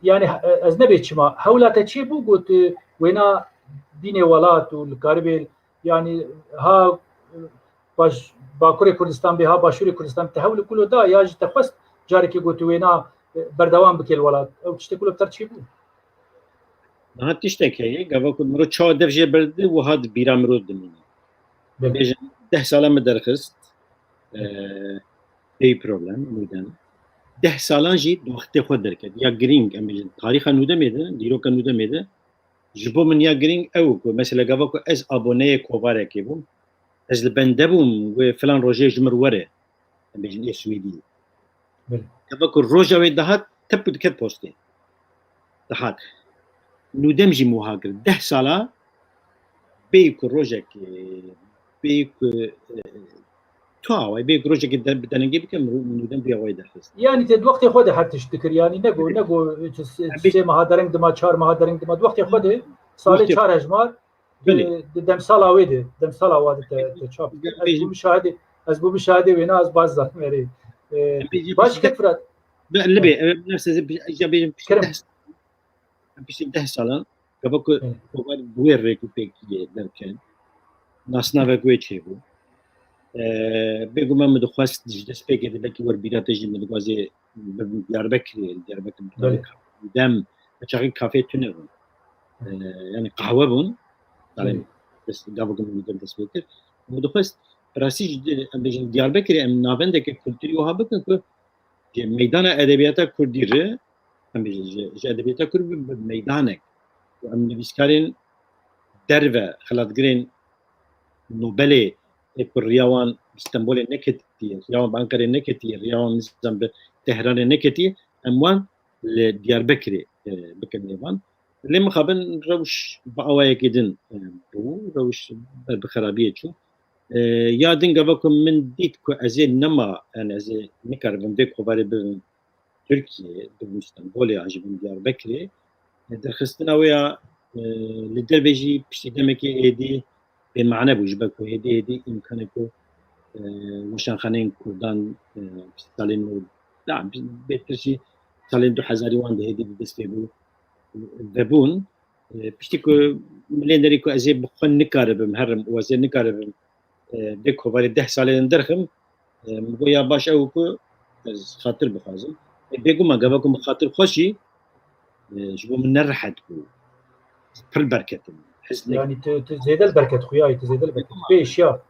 yanî, e, ez nebê çima. Hewla te çêbû got, e, wêna bînê welat û li karibê, yanî ha, e, baş, Bakurê Kurdistan bê, ha Başûrê Kurdistan bê, te hewl û kulo da ya jî te xwest carekê got wêna, e, berdewam bike li welat. Ew tiştê kulo bi te re çêbû? Niha tiştek heye, gava ku mirov çawa dev jê berde, wiha di bîra mirov dimîne. Belê. Bêjin, deh sala min derxist, e, bêyî problem, nûdem. Deh salan jî di wextê xwe derket. Ya girîng, em bêjin, tarîxa nûdemê de, dîroka nûdemê de, ji bo min ya girîng ew ku, mesela, gava ku ez aboneyê kovarekê bûm, ez li bende bûm, wê filan rojê ji mir were, em bêjin ê Swêdiyê. Belê. Gava ku roja wê dihat, tep û diket postê. Dihat. Nûdem jî min wiha kir. Deh sala bêyî ku rojek, e, bêyî ku, e, tu awayî, bêyî ku rojekê de, bi denengê bike, min nûdem vî awayî derxist. Yanî te di wextê xwe de her tişt dikir, yanî ne got, ne got, tu se-, Em bê- sê meha dereng dima, çar meha dereng dima, di wextê xwe de, salê Wextê çar hejmar, Belê. Di, di demsala wê de, demsala wa de te, te çap dikir. Ez bû müşahidê, ez bû müşahidê wêna, ez baş zanim erê. E, Em bêjin baş piştî kek Firat. Be-, li bê, Evet. e, nefse ze-, ja bêjin piştî Kerem. deh, piştî deh salan, gava ku Evet. kovar bi wê rêk û pêkiyê derken, nasnavek wê çêbû. E, bêguman min dixwest ji destpêkê de belkî wer bîra te jî min dixwazê bibim Diyarbekirê, Diyarbekir Belê. dem, çaxê kafê tune bûn. E, yani qehwe bûn. Yani Belê. dest, gava ku min dest pê kir. Min dixwest, bi rastî jî di-, em bêjin Diyarbekirê em navendeke kulturî wiha bikin ku ji meydana edebiyata kurdî re, em bêjin ji, ji edebiyata kurdî bi, bi meydanek. Û em nivîskarên derve, xelatgirên Nobelê, ê ku riya wan bi Stenbolê neketiye, riya wan bi Enqerê neketiye, riya wan nizam bi Tehranê neketiye, em wan li Diyarbekirê, e, bikin nêvan. Lê mixabin rewş bi awayekê din, e, bû, rewş ber bi xerabiyê çû. E, ya din gava ku min dît ku ez ê nema, yani ez ê nikaribim vê kovarê bibim Tirkiyê, bibim Stenbolê, an jî bibim Diyarbekirê. E, derxistina wê ya, e, li dervê jî piştî demekê êdî bêmane bû, ji ber ku hêdî hêdî îmkanê ku, e, weşanxaneyên kurdan, e, salên nû, ya, bêtir jî salên du hezarî wan de hêdî bi dest pê bû, vebûn. E, piştî ku min lê nerî ku ez ê bi xwe nikaribim herim û ez ê nikaribim, e, vê kovarê deh salê din derxim, e, min got ya baş ew ku ez xatir bixwazim. E, bêguman gava ku min xatir xwest jî, e, ji bo min ne rehet bû. Pir berketim. Hez ne- Yani tu, tu zêde li berket xuya, tu zêde li berket. Bêguman. Pêş ya.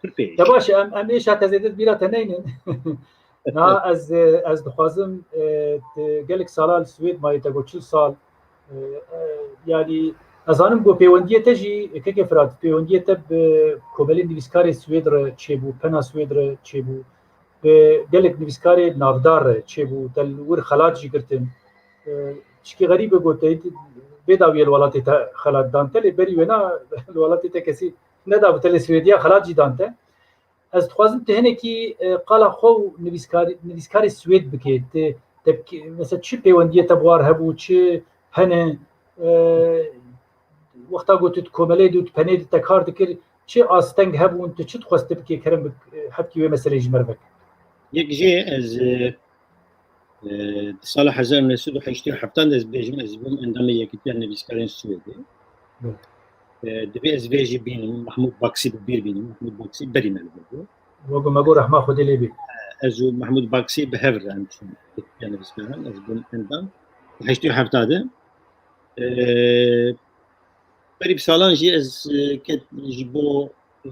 Pir pêş. Te baş, em, em êşa te zêde bîra te neynin. Na ez, e, ez dixwazim, e, tu gelek sala li Swêd mayî, te got çil sal. E, e, yanî ez zanim ku pêwendiyê te jî, kekê Firat, pêwendiyê te bi komelê nivîskarê Swêd re çêbû, pena Swêd re çêbû, bi gelek nivîskarê navdar re çêbû, te li wir xelat jî girtin. E, tişkî xerîb e ku te bê dawiyê li welatê te xelat dan te, lê berî wêna li welatê te kesî nedabû te, lê Swêdiya xelat jî dan te. Ez dixwazim tu hinekî, e, qala xwe û nivîskarî-, nivîskarê Swêd bikê. Te, te, mesela çi pêwendiyê te bi war hebû, çi hene, e, wexta ku tu di komelê de û di penê de te kar dikir, çi asteng hebûn, tu çi dixwest tu bikê, kerem bi, e, hevkî wê meselê ji me re veke. Yek jê ez, e, E, di sala hezar û neh sed û heştê û heft de ez bêjim, ez bûm endamê Yekîtiya Nivîskarên Swêdê. Belê. E, divê ez vê jî bînim, Mahmûd Baksî bi bîr bînim. Mahmûd Baksî berî me li vir bû. Wego me got rehma Xwedê lê bê. Ez û Mahmûd Baksî bi hev re em çûn Yekîtiya Nivîskaran, ez bûm endam. Heştê û heft de. E, berî bi salan jî ez, e, ket ji bo, e,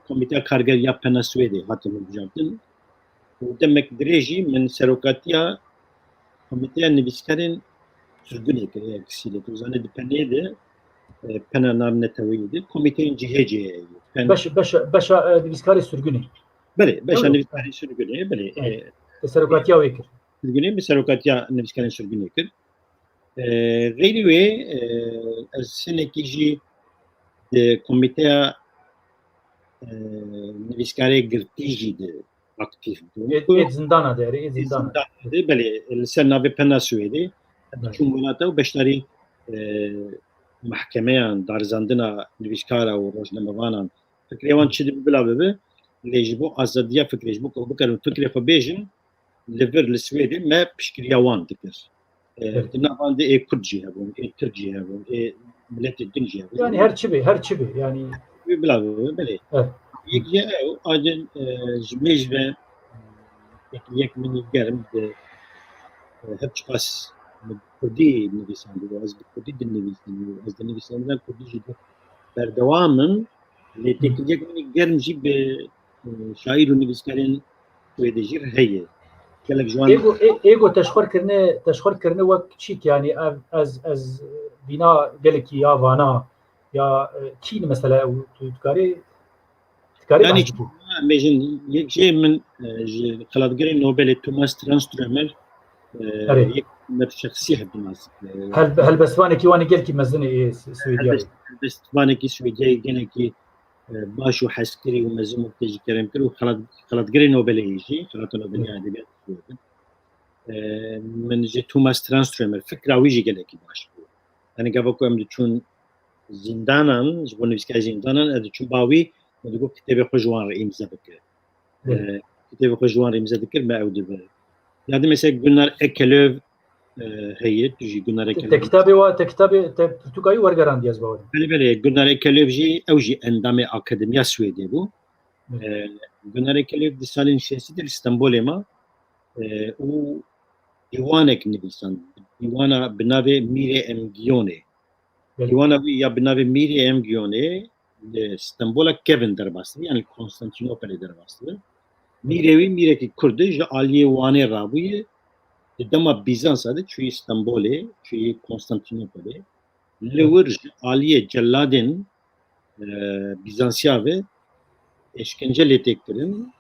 Komîteya Karger ya Pena Swêdê hatim hilbijartin. Û demek dirêj jî min serokatiya Komîteya Nivîskarên Sirgûnê kir, ev kişî lê tu zanî di penê de, e, pena nav neteweyî de komîteyên cihê cihê ye. Pen- Beş-, beşa, beşa, e, nivîskarê sirgûnê. Belê, beşa Ew ye. nivîskarên sirgûnê, belê, Evet. e, Te serokatiya wê kir. Sirgûnê, min serokatiya nivîskarên sirgûnê kir. E, xeyrî wê, e, ez hinekî jî di komîteya, e, nivîskarê girtî jî de aktîf bûm. Ê, ê zindana de, ê Ê zindana. zindana de, belê, li ser navê Pena Swêdê, Belê. çûm welata û beşdarî, e, mehkemeyan, darizandina nivîskara û rojnamevanan, fikrê wan çi dibe bila bibe, lê ji bo azadiya fikrê, ji bo ku bikarin fikrê xwe bêjin, li vir li Swêdê me piştgiriya wan dikir. E, di nav wan de ê Kurd jî hebûn, ê Tirk jî hebûn, ê miletê din jî hebûn. Yani her çi be, her çi be, yani. Wê bila bibe, belê. Evet. Yek jî ew, a din, e, ji mêj ve, e, yek, yek min germ bi, e, hep çiqas min Kurdî nivîsandibû, ez bi Kurdî dinivîsînim, ez dinivîsandina Kurdî jî berdewam im, lê têkiliyek min germ jî bi, e, şaîr û nivîskarên Swêdê jî heye. Gelek ji wan Êgo, ê-, êgo teşxer kirine, teşxer kirine wek çîk, yani ev, ez, ez vîna gelekî ya vana, ya, e, kî ne mesela, ew tu dikarî, dikarî Yanî, behs bikî. Em bêjin, yek jê min, e, ji xelatgerê Nobelê Thomas Tranströmer, e, Erê. Yek me bi şexsî hevdinas, e, Hel-, helbestvanekî wan ê gelkî mezin ê Swêdiyayê. Helbest-, helbestvanekî Swêdiyayê gelekî, e, baş û hezkirî û mezin û tê jî kerem kir û xelat-, xelatgerê Nobelê yê jî, xelata Nobelê ya edebiyatê jî. E, min ji Thomas Tranströmer fikra wî jî gelekî baş bû. Yani gava ku em diçûn zîndanan, ji bo nivîskaya zîndanan, ez diçûm ba wî, min digot kitêbê xwe ji wan re îmze bike. Belê. E, kitêbê xwe ji wan re îmze dikir, me ew dibe. Ya din mesela Gunnar Ekelöf, e, heye, tu jî Gunnar Te, Ekelöf. Te kitabê wa, te kitabê, te pirtûka wî wergerandiye ez bawer im. Belê, belê, Gunnar Ekelöf jî, ew jî endamê Akademiya Swêdê bû. Belê. E, Gunnar Ekelöf di salên şêstî de li Stenbolê ma, e, û dîwanek nivîsand. Dîwana bi navê Mîrê Em Giyonê. Belê. Dîwana wî ya bi navê Mîrê Em Giyonê li Stenbola kevin derbas dibe, yani Konstantînopolê derbas dibe. Mîrê wî mîrekî Kurd e, ji aliyê Wanê rabûye, di dema Bîzansa de çûyî Stenbolê, çûyî Konstantînopolê. Li wir ji aliyê celadên, e, Bîzansiya ve êşkence lê tê kirin,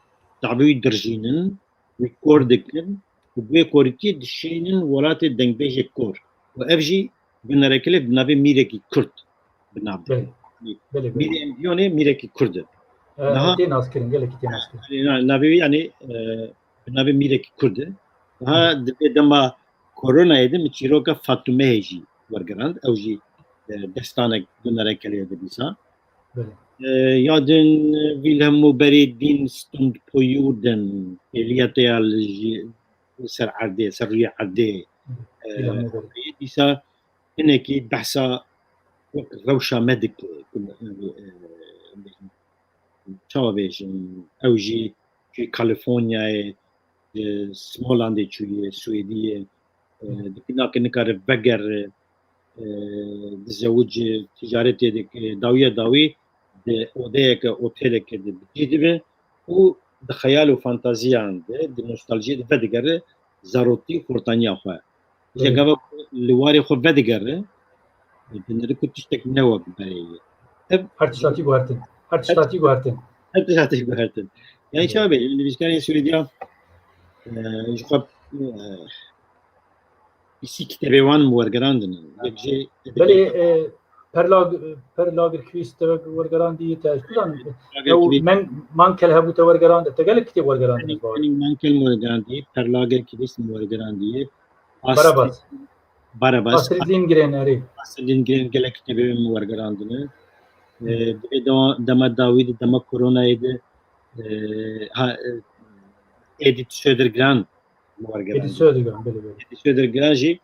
dawî wî dirjînin, wî kor dikin û bi wê korîtiyê dişînin welatê dengbêjê kor. Û ev jî Gunnar Ekelöf bi navê mîrekî Kurd bi nav dikin. Belê. Belê, belê. Mîrê Em Giyonê mîrekî Kurd e. E, Niha tê naskirin, gelekî tê naskirin. Na-, navê wî, yani, e, bi navê mîrekî Kurd e. Niha Hı. di vê dema koronayê de min çîroka Fatûmehê jî wergerand. Ew jî, e, destanek Gunnar Ekelöf de dîsa. Belê. E, ya din, e, Wie hemû berê din stund på jorden, hêliya te ya li jî ser erdê, ser rûyê erdê. Hı. E, Wie hemû berê. Dîsa hinekî behsa wek rewşa me dike, ku, e, e, çawa bêjin, ew jî çûyî Kalîforniyayê, ji Smolandê çûyî Swêdiyê, e, Hı. dikî nake nikare vegere, e, dizewici, ticaretê dike, dawiya dawî di odeyeke, oteleke de bi cî dibe û di xeyal û fantaziyan de, di nostaljiyê de vedigere zarokî û xortaniya xwe. Ji Evet. gava ku li warê xwe vedigere, dinêre ku tiştek ne wek berê ye. Ev Her tişta tî guhertin. Her tişta tî guhertin. Her tişta tî guhertin. Yani Evet. çawa bêjim, nivîskarên Swêdiya, e, ji xwe, e, pîsî kitêbê wan wergerandin. Yek jê Belê, e, Perlag-, Perlager Quist te wergerandî, te ez kuzan, Perlager ew Quist. Men-, Mankel hebû te wergerand, te gelek kitêb wergerandin, Henning, ez bawer im. Henning Mankel wergerandî, Perlager Quist wergerandî. Barabbas. Barabbas. Astrid Lindgren, erê. Astrid Lindgren gelek kitêbê min wergerandine. E, Hı. Di vê dewa-, dema dawî de, dema koronayê de, e, ha, e, Edith Södergran wergerandine. Edith Södergran, belê, belê. Edith Södergran jî,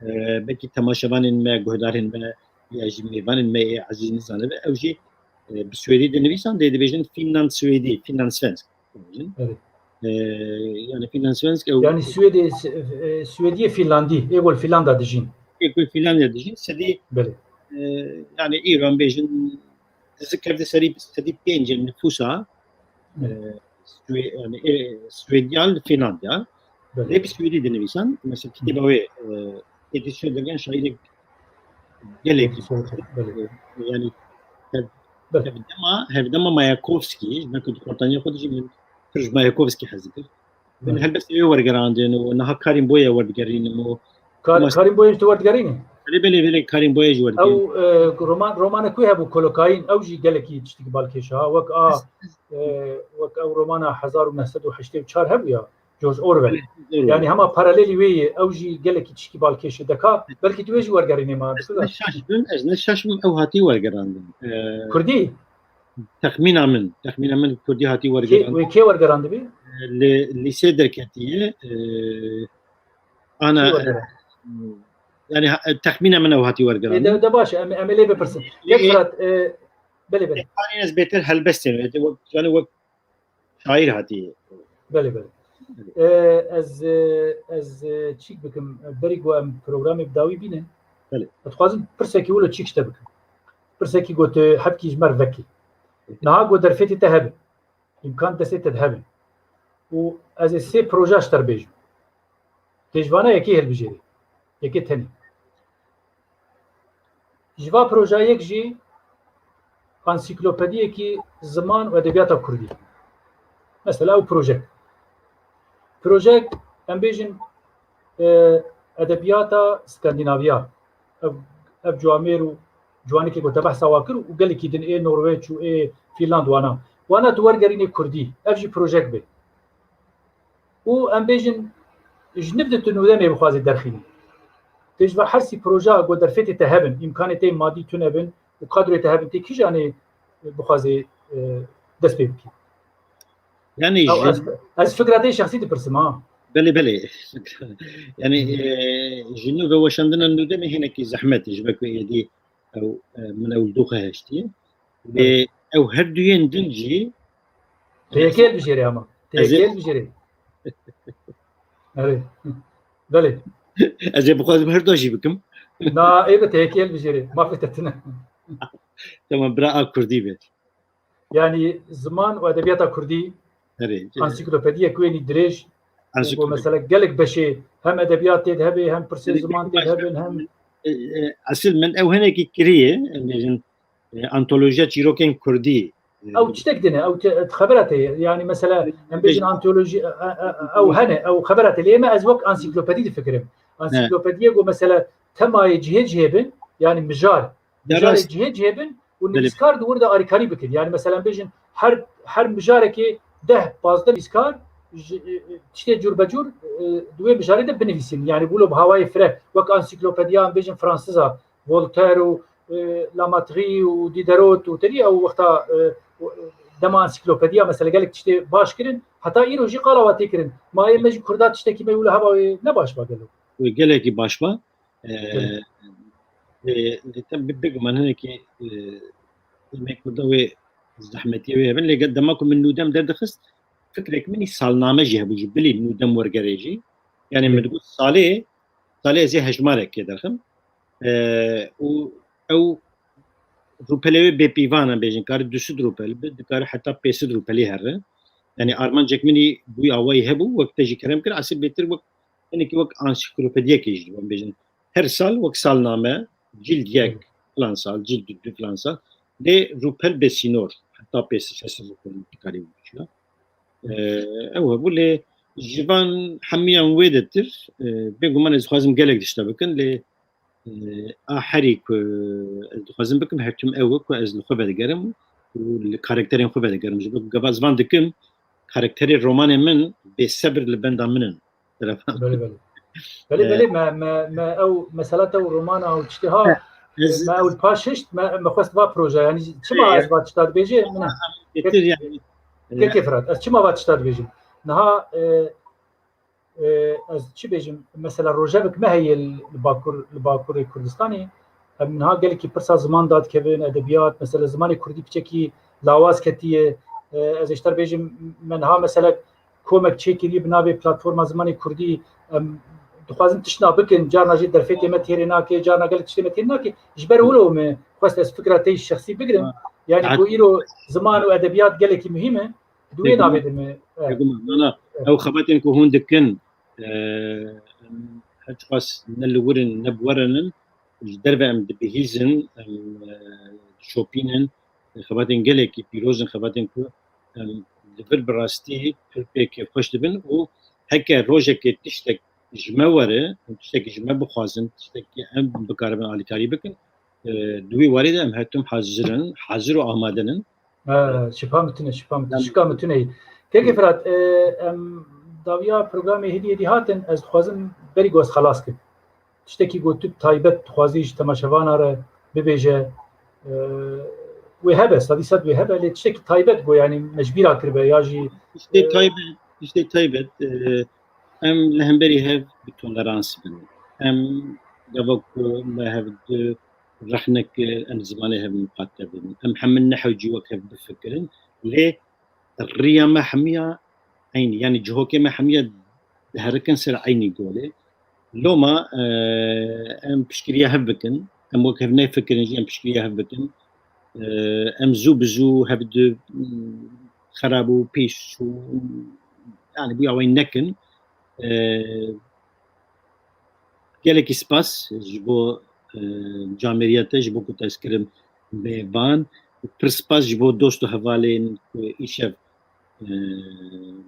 e, belkî temaşevanên me, guhdarên me, ya jî mêvanên me ê ezîz nizanibe, ew jî, e, bi swêdî dinivîsan, dê dibêjin Finland Swêdî, Finland Svensk. Evet. E, yani Finland Svensk ew Yani Swêdê, e, Swêdiyê Finlandî, ê gol Finlanda dijîn. Ê gol Finlanda dijîn, sedî, Belê. E, yani îro em bêjin, dizi kevde serî sedî pêncê nifûsa, e, Evet. Swê-, yani, e, Swêdiya li Finlandiya. Belê. Lê bi Swêdî dinivîsan, mesela kitêba wê, e, Edith Södergran şaîrek gelek Belê. Yani, hev-, Belê. hevdema, hevdema Mayakovskî, ji ber ku di xortaniya xwe de jî min pir ji Mayakovskî hez dikir. Min Belê. helbestê wê wergerandin û niha Karîn Boya werdigerînim û Kar-, Thomas Karîn Boya jî tu werdigerînî? Belê, belê, belê, Karîn Boya jî werdigerînim. Ew, e, roman, romana ku hebû Kolokayîn, ew jî gelekî tiştekî balkêş e ha, wek a, Ez, ez e, wek ew romana hezar û neh sed û heştê û çar hebû ya. George Orwell. Yanî hema paralelî wê ye, ew jî gelekî tişkî balkêş e. Deka, belkî tu wê jî wergerînê ma. Ez ne şaş bim, ez ne şaş bim ew hatî wergerandin. Ee, Kurdî? Texmîna min, texmîna min Kurdî hatî wergerandin. Wê kê wergerandibî? Li lîsê derketiye. Ee, ana, yani texmîna min ew hatî wergerandin. De, de baş, em, em ê lê bipirsin. Yek Firat, e, belê, belê. Yanî ez bêtir helbestê me, yani wek şaîr hatî. Belê, belê. E, ez, e, ez, e, çîk bikim, berî ku em programê bi dawî bînin. Belê. Ez dixwazim pirsekî wilo çîk ji te bikim. Pirsekî ku tu hevkî ji me re vekî. Niha ku derfetê te hebin. Îmkan destê te de hebin. Û ez ê sê proje ji te re bêjim. Tê ji vana yekê hilbijêrê. Yekê tenê. Ji va proja yek jî ansîklopediyekî ziman û edebiyata kurdî. Mesela ew projek. Projek, em bêjin, e, edebiyata Skandinaviya. Ev, ev ciwamêr û ciwanekê ku te behsa wa kir û gelekî din ê Norweç û ê Fînland wana. Wana tu wergerînê kurdî. Ev jî projek be. Û em bêjin, ji niv de tu nûdemê bixwazî derxînî. Tê ji va her sî proja ku derfetê te hebin, îmkanê te madî tune bin û kadroyê te hebin, tê kîjanê bixwazê, e, dest pê bikî? Yani Ew, ez, ez fikra te şexsî dipirsim ha. Belê, belê. Yani, e, ji nû ve weşandina nûdemê hinekî zehmet e, ji ber ku êdî ew, e, min ew li doxa hiştiye. Lê ew her duyên din jî. Tê yekê hilbijêrê ama. Tê yekê hilbijêrê. Erê. Belê. Ez ê bixwazim her du jî bikim. Na, ê be, tê yekê hilbijêrê. Mafê te tine. Tamam, bira a kurdî be. Yanî ziman û edebiyata kurdî. Erê. Ansîklopediyek wênî dirêj. Ansîklopedî. Mesela gelek beşê hem edebiyat tê de hebe, hem pirsê ziman tê de hebin, hem. E, e, esil min ew hinekî kiriye, em bêjin, e, antolojiya çîrokên kurdî. Ew tiştek din e, ew xebera te ye. Yanî mesela em bêjin antoloji, e, e, e, ew hene, ew xebera te lê me ez wek ansîklopedî difikirim. Ansîklopediyê ku mesela temayê cihê cihê bin, yanî mijar. Mijarê cihê cihê bin û nivîskar di wir de alîkarî bikin. Yanî mesela em bêjin her, her mijarekê deh pazdeh nivîskar ji, e, e, tiştê cûr be cûr, e, di wê mijarê de binivîsin. Yanî wilo bi hawayê fireh, wek ansîklopediya em bêjin fransiza, Voltaire û, e, Lamartine û Diderot û terî ew wexta, e, dema ansîklopediya mesela gelek tiştê baş kirin, heta îro jî qala wa tê kirin. Ma ê me jî kurda tiştekî me wilo heva wê ne baş ba gelo? Gelekî baş ba. E, e, e, te bi-, bêguman hinekî, e, em ê kurda wê zehmetiyê wê hebin. Lê dema ku min nûdem derdixist, fikrek min î salname jî hebû ji bilî nûdem wergerê jî. Yani min digot salê, salê ez ê hejmarekê derxim. E, û ew rûpelê wê bêpîvan e, bêjin, kare du sed rûpel bi, dikare heta pênc sed rûpelî here. Yani armancek min î bûyî awayî hebû, wek te jî kerem kir, esê bêtir wek, hinekî wek ansîklopediyekê jî, em bêjin. Her sal wek salname, cîld yek, filan sal, cîld du, du filan sal. Lê rûpel bêsînor, heta pênc sed şeş sed rûpel dikarî bû. Ee, ew hebû, lê ji van hemiyan wê de tir, e, bêguman ez dixwazim gelek tişta bikin, lê, e, a herî ku ez dixwazim bikim, her tim ew e ku ez li xwe vedigerim û li karakterên xwe vedigerim. Ji ber ku gava ez van dikim, karakterê romanê min bêsebir li benda min in. Belê, belê. Belê, belê, me, me, me ew mesela te û romana û tiştê ha, me ew li paş hişt, me, me xwest va proje, yanî çima ez va tişta dibêjê, min e. Kekê Firat, ez çima va tişta dibêjim? Niha, e, e, ez çi bêjim? Mesela rojevek me heye li Bakur, li Bakurê Kurdistanê, em niha gelekî pirsa ziman dadikevin, edebiyat, mesela zimanê kurdî piçekî lawaz ketiye. E, ez ê ji te re bêjim, me niha mesela komek çêkirî bi navê Platforma Zimanê Kurdî, em dixwazin tiştna bikin, carna jî derfetê me têrê nake, carna gelek tiştê me têrê nake. Ji ber wilo me xwest ez fikra te yî şexsî bigirim. Ha. Yani ku îro ziman û edebiyat gelekî muhîm e. Di wê navê de me, e, Bêguman, na, na. Ew xebatên ku hûn dikin, e, em her çiqas ne li wir in, ne bi we re in, ji derve em dibihîzin, em, e, dişopînin, xebatên gelekî pîroz in, xebatên ku em li vir bi rastî pir pê kêfxweş dibin û heke rojekê tiştek ji me were, tiştekî ji me bixwazin, tiştekî em bikaribin alîkarî bikin, e, di wî warî de em her tim hazir in, hazir û amade in. E, şipa min tune, şipa min tune, şika min tune yî. Kekê Firat, e, em Dawiya programê hêdî hêdî hatin, ez dixwazim berî ku ez xelas kim. Tiştekî ku tu taybet dixwazî ji temaşevana re bibêje, e, wê hebe, sedî sed wê hebe, lê tiştekî taybet ku, yanî me ji bîra kiribe ya jî, Tiştê taybet, tiştê taybet, e, em li hemberî hev bi tolerans bin. Em gava ku me hev di rehnek em zimanê hev miqate bin. Em hemin nehewcî wek hev bifikirin. Lê riya me hemiya eynî, yanî cihokê me hemiya diherikin ser eynî golê. Loma, e, em piştgiriya hev bikin. Em wek hev nefikirin jî em piştgiriya hev bikin. E, em zû bi zû hev di, mm, xerab û pêş û, yanî, bûya wê nekin. E, gelekî spas ji bo, e, camêriya te, ji bo ku te ez kirim mêvan. Pir spas ji bo dost û hevalên ku îşev, e,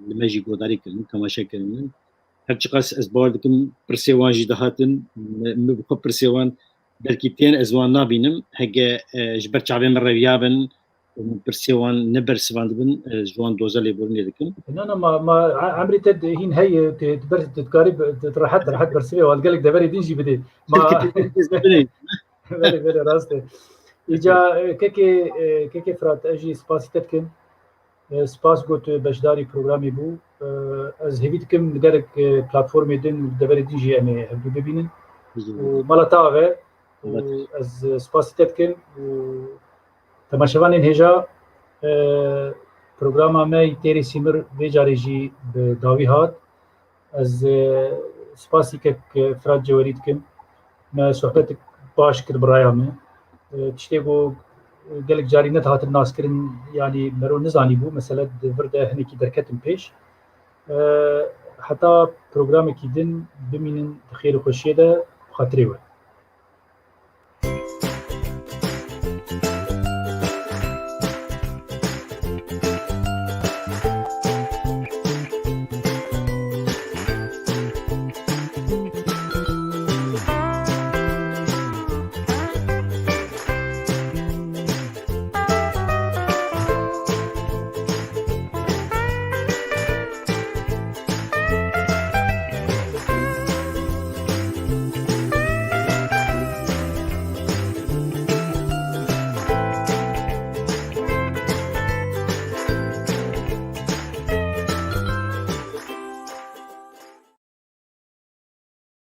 li me jî guhdarî kirin, temaşe kirin. Her çiqas ez bawer dikim pirsê wan jî dihatin, min bi xwe pirsê wan belkî tên ez wan nabînim. Heke, e, ji ber çavên min reviya bin û min pirsê wan nebersivandibin, e, ji wan doza lêborînê dikim. Na, na, ma, ma, e-, emrê te di-, hîn heye, tu, tu ber-, tu dikarî bi-, tu, tu rehet, rehet bersivê wan gelek deverê din jî bidê. Ma Belkî tu dest bidê. Belê, belê, rast e. Îca, e, kekê, e, kekê Firat, ez jî spasî te dikim. E, spas ku tu beşdarî programê bû. E, ez hêvî dikim li gelek, e, platformê din û deverê din jî em ê hevdû bibînin. Û mala te ave. Û ez spasî te dikim. Û temaşevanên hêja, e, programa me yî Têrê Sîmir vê carê jî bi dawî hat. Ez, e, spasî kek, e, Firat Cewerî dikim. Me sohbetik baş kir bi raya me. E, tiştê ku gelek carî nedihatin naskirin, yanî mero nizanîbû, mesele di vir de hinekî derketin pêş. E, heta programekî din bimînin di xêr û xweşiyê de, bi xatirê we.